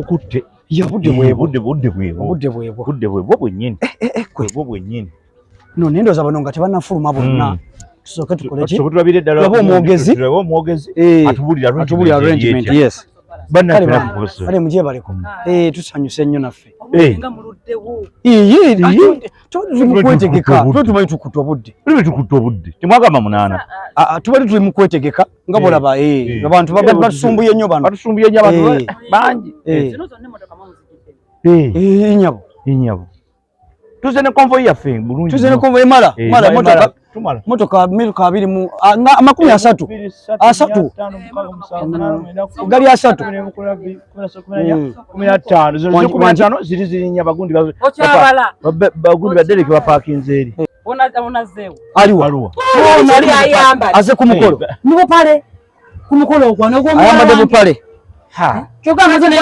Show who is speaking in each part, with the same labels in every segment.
Speaker 1: Bukutte.
Speaker 2: Ye budde bwebwo.
Speaker 1: Budde bwebwo.
Speaker 2: Obudde bwebwo.
Speaker 1: Budde bwebwo bwennyini.
Speaker 2: Eh, kwe.
Speaker 1: Bwebwo bwennyini.
Speaker 2: No, naye ndowooza bano nga tebannafuluma bonna. Tusooke tukole ki?
Speaker 1: Tusooke tulabire ddala.
Speaker 2: Tulabe omwogezi.
Speaker 1: Tulabe omwogezi.
Speaker 2: Eh,
Speaker 1: Atubuulire
Speaker 2: atubuulire arrangement, yes.
Speaker 1: Bannaffe
Speaker 2: Kale
Speaker 1: nakukozesa.
Speaker 2: Kale mugyebaleko. Eh, tusanyuse nnyo naffe.
Speaker 1: Eh.
Speaker 3: Nga muluddewo.
Speaker 2: Iye, iye. Tuli mu kwetegeka.
Speaker 1: Obudde.
Speaker 2: Tuba tumanyi tukutte obudde.
Speaker 1: Tuli tukutte obudde. Temwagamba 8.
Speaker 2: Ah, ah, tubadde tuli mu kwetegeka nga
Speaker 1: Eh.
Speaker 2: bw'olaba, eh,
Speaker 1: Eh.
Speaker 2: abantu batusumbuye nnyo bano.
Speaker 1: Batusumbuye nnyo abantu
Speaker 2: Eh.
Speaker 1: bangi.
Speaker 2: Eh.
Speaker 3: Zino zonna emmotoka mwamuzigidde.
Speaker 1: Eh.
Speaker 2: Eh, nnyabo.
Speaker 1: Nnyabo. Tuze ne convoy yaffe bulungi.
Speaker 2: Tuze ne convoy emala.
Speaker 1: Eh,
Speaker 2: Mala
Speaker 1: emala.
Speaker 2: motoka
Speaker 1: Tumala.
Speaker 2: motoka abiri mu ah, nga 30. 30. Gali 30.
Speaker 1: 15. Zino ziri 15 ziri zirinnya bagundi
Speaker 3: Okyabala.
Speaker 1: bagundi badereke bapaakinze eri.
Speaker 3: Onazzeewo.
Speaker 2: Aliwa.
Speaker 1: Aliwa.
Speaker 2: Aze ku mukolo.
Speaker 3: Mu bupale. Ku mukolo ogwo n'ogw'omuwala
Speaker 2: Ayambadde
Speaker 3: wange.
Speaker 2: bupale.
Speaker 1: Ha.
Speaker 3: Kyokka amaze naye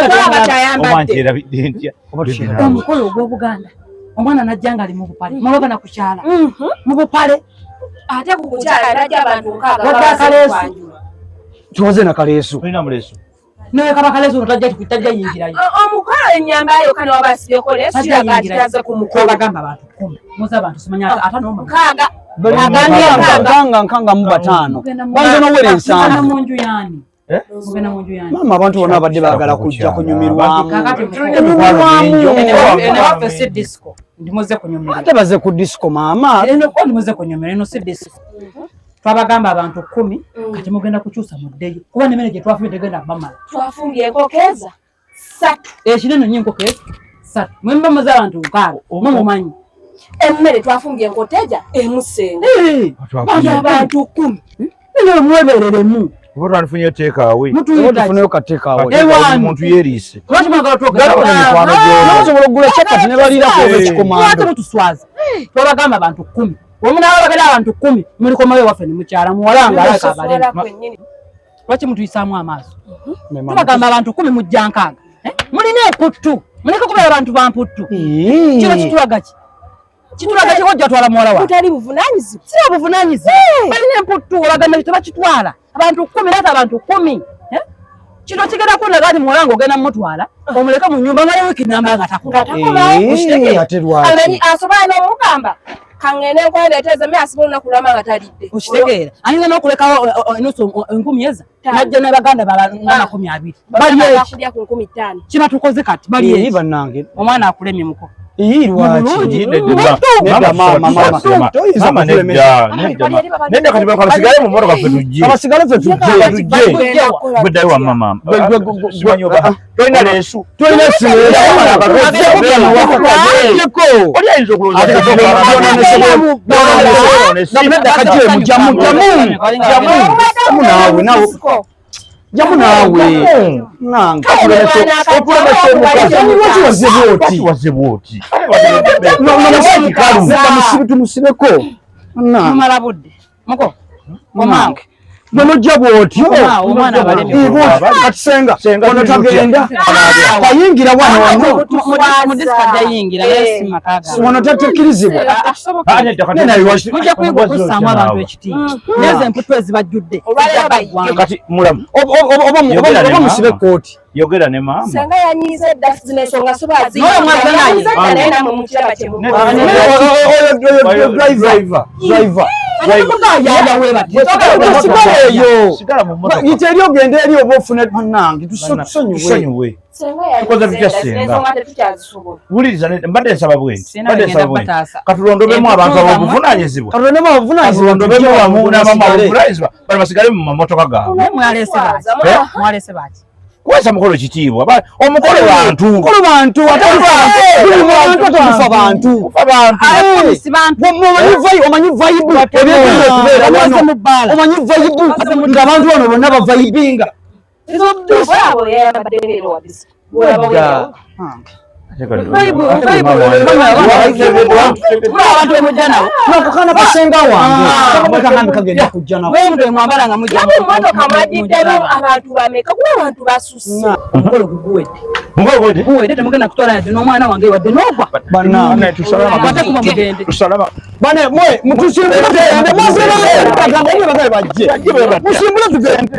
Speaker 1: Oba nkyerabidde ntya.
Speaker 2: Oba tukyerabidde.
Speaker 3: Omukolo ogw'Obuganda. Omwana najja ng'ali mu bupale. Muloga na kukyala. Mu bupale.
Speaker 4: Ate ku kukyala najja abantu 6
Speaker 3: Wadde akaleesu.
Speaker 2: Tuwaze na kaleesu.
Speaker 1: Olina muleesu.
Speaker 3: Naye kaba kaleesu ono tajja yingirayo.
Speaker 4: Omukolo ennyamba yo kano wabasibyeko leesu
Speaker 3: Tajja
Speaker 4: kiraga nti
Speaker 3: yingirayo.
Speaker 4: taze ku mukolo.
Speaker 3: Twabagamba abantu 10. Muze abantu simanya ate n'omulala.
Speaker 4: 6.
Speaker 3: Agambye
Speaker 2: Nkanga 65.
Speaker 3: Mugenda mu-
Speaker 2: Banza n'owera
Speaker 3: Mugenda
Speaker 2: 7.
Speaker 3: mu nju y'ani?
Speaker 1: Eh?
Speaker 3: Mugenda mu nju y'ani?
Speaker 2: Maama abantu bonna babadde baagala kujja kunyumirwamu.
Speaker 3: Kakati
Speaker 2: Kunyumirwamu.
Speaker 3: Eno waffe si disco. Ndimuze kunyumirwa.
Speaker 2: Ate baze ku disco maama.
Speaker 3: Eno ko ndimuze kunyumirwa eno si disco. Twabagamba abantu 10 kati mugenda kukyusa muddeyo kuba n'emmere gye twafumbye tegenda bamala.
Speaker 4: Twafumbye enkoko eza 3.
Speaker 3: Ekinene nnyo enkoko ezo 3. Mwe muba muze abantu 6 mwe mumanyi.
Speaker 4: Emmere twafumbye enkota eja emusenga.
Speaker 3: Bantu
Speaker 4: Abantu 10.
Speaker 3: Nno mwebereremu.
Speaker 1: Oba twalifunyeyo teekaawe.
Speaker 2: Oba
Speaker 3: Mutuyita ki?
Speaker 2: tufuneyo kateekaawe.
Speaker 3: Ewaani.
Speaker 1: Omuntu yeeriise.
Speaker 3: Lwaki mwagala twogera?
Speaker 1: Gala bano mikwano gy'ono.
Speaker 2: Basobola okugula chapati ne baliirako
Speaker 1: Eh.
Speaker 2: ekikomando.
Speaker 3: Lwaki mutuswaza? Twabagamba abantu 10. Bwe munaaba bagenda abantu 10 mulikomayo ewaffe ne mukyala muwala nga alabika abalema.
Speaker 4: Tuswala kwennyini.
Speaker 3: Lwaki mutuyisaamu amaaso?
Speaker 2: Ne maama.
Speaker 3: Tubagamba abantu 10 mujja 6. Eh? Mulina emputtu. Muleke kubeera abantu ba mputtu.
Speaker 2: Ee.
Speaker 3: Kino kitulaga ki? Kitulaga ki ojja twala muwala wange?
Speaker 4: Butali buvunaanyizibwa.
Speaker 3: Si obuvunaanyizibwa. Balina emputtu olagamba nti tebakitwala. Abantu 10 leeta abantu 10. Eh? Kino kigenda kundaga nti muwala wange ogenda mumutwala omuleke mu nnyumba amale wiiki nnamba nga takomawo.
Speaker 4: Nga takomawo.
Speaker 2: Ee, ate lwaki?
Speaker 4: Amanyi asobola n'omugamba kaŋŋende nkwendeeteze emmere asobola olunaku lwama nga talidde.
Speaker 3: Okitegeera ayinza n'okulekawo enusu 1000 eza
Speaker 4: Ttaano.
Speaker 3: najja ne baganda bala nga 20 bali
Speaker 4: Bagamba
Speaker 3: eki
Speaker 4: bakulya ku 5000.
Speaker 3: kibatukoze kati bali
Speaker 2: Ee,
Speaker 3: eki
Speaker 2: bannange.
Speaker 3: omwana akulemye muko
Speaker 2: Ee, lwaki?
Speaker 3: Bulungi.
Speaker 2: Nedda maama, maama. Toyinza
Speaker 1: Maama
Speaker 2: kutulemesa.
Speaker 1: nedda, nedda, nedda kati basigale mu mmotoka ffe tujje.
Speaker 2: Abasigale ffe tujje.
Speaker 1: Tujje.
Speaker 4: Tujje.
Speaker 1: Gwe ddayo wamma maama.
Speaker 2: Gwe-
Speaker 1: Simanyi oba tolina leesu.
Speaker 2: Tolina sireesu.
Speaker 1: Oli ayinza okulowooza
Speaker 2: Ate
Speaker 1: nti
Speaker 2: kati Nedda kajje, jamu, jamu. Jamu. Jamu naawe, naawe. Jamu naawe. Nange.
Speaker 1: Okulemesa omukazi.
Speaker 2: Lwaki wazze bw'oti?
Speaker 1: Lwaki wazze bw'oti?
Speaker 2: No, no, musibe, tumusibeko. Nange.
Speaker 3: mumala budde muko
Speaker 2: Nange. Gwe nojja bw'otyo.
Speaker 3: Omwana, omwana abaleme.
Speaker 2: Ee, bw'oti. Kati senga,
Speaker 1: Senga
Speaker 2: ono
Speaker 1: tuli tutya?
Speaker 2: tagenda. Tayingira wano wano.
Speaker 3: mu disco ajja yingira naye si maka gange.
Speaker 2: Wano tatekkirizibwa.
Speaker 1: Ah, nedda kati-
Speaker 2: Nena, lwaki-
Speaker 3: mujja kuyiga okussaamu abantu ekitiibwa nezo emputtu ezibajjudde
Speaker 4: Olwaleero bayige.
Speaker 1: Kati mulamu
Speaker 2: Oba oba musibe ekkooti.
Speaker 1: yogera ne maama.
Speaker 4: Senga yanyiiza edda zino ensonga sobola
Speaker 3: N'oyo mwana naye.
Speaker 4: Yanyiiza edda naye nammwe mukiraba kye mukola.
Speaker 1: Oyo
Speaker 2: Driver, driver.
Speaker 1: Driver.
Speaker 2: Sigala eyo.
Speaker 1: Sigala mu mmotoka.
Speaker 2: Yita eri ogende eri oba ofune bannange tusonyiwe.
Speaker 1: Tusonyiwe.
Speaker 4: Senga yanyiiza
Speaker 1: Tukoze tutya
Speaker 4: edda zino
Speaker 1: senga?
Speaker 4: ensonga tetukyazisobola.
Speaker 1: Wuliriza mbadde nsaba bwe nti.
Speaker 3: Sina
Speaker 1: Mbadde
Speaker 3: bwe
Speaker 1: nsaba
Speaker 3: ngenda
Speaker 1: bwe nti.
Speaker 3: bataasa.
Speaker 1: Katulondobemu abantu
Speaker 3: Emputtu
Speaker 1: ab'obuvunaanyizibwa.
Speaker 2: Katulondemu abavunaanyizibwa.
Speaker 1: Katulondobemu wamu n'abamu
Speaker 2: Basigale.
Speaker 1: abavunaanyizibwa bano basigale mu mamotoka gaabwe.
Speaker 3: Naye mwalese baki?
Speaker 1: Eh?
Speaker 3: Mwalese baki?
Speaker 1: Kuweesa mukolo kitiibwa. Omukolo bantu.
Speaker 2: Mukolo bantu ate buli bantu ate mufa bantu.
Speaker 1: Kufa bantu.
Speaker 2: Eh,
Speaker 3: Si bantu.
Speaker 2: omanyi vibe, omanyi vibe ebyegenda okubeera
Speaker 3: Baze
Speaker 2: wano.
Speaker 3: mu bbaala.
Speaker 2: Omanyi vibe ng'abantu bano bonna bavibinga.
Speaker 4: Olaba oyo yayambadde ng'ero wa disco. Olaba
Speaker 2: Nedda.
Speaker 3: Muli abantu bemujja nabo.
Speaker 2: Nakakana kasenga wange. Kabaka kagambe kagenda kujja nako.
Speaker 3: Mwe mutwe mwambala nga mujja.
Speaker 4: Namu mmotoka mwagiddemu abantu bameka kuba abantu basusse.
Speaker 3: Omukolo guguwedde.
Speaker 1: Omukolo guwedde?
Speaker 3: Guwedde temugenda kutwala yadde n'omwana wange wadde n'ogwa.
Speaker 2: Bannange.
Speaker 3: Ate kuba mugende.
Speaker 1: Tusalama.
Speaker 2: Bane mwe mutusimbule tugende. Mwazira. Bagamba bajje. Musimbule tugende.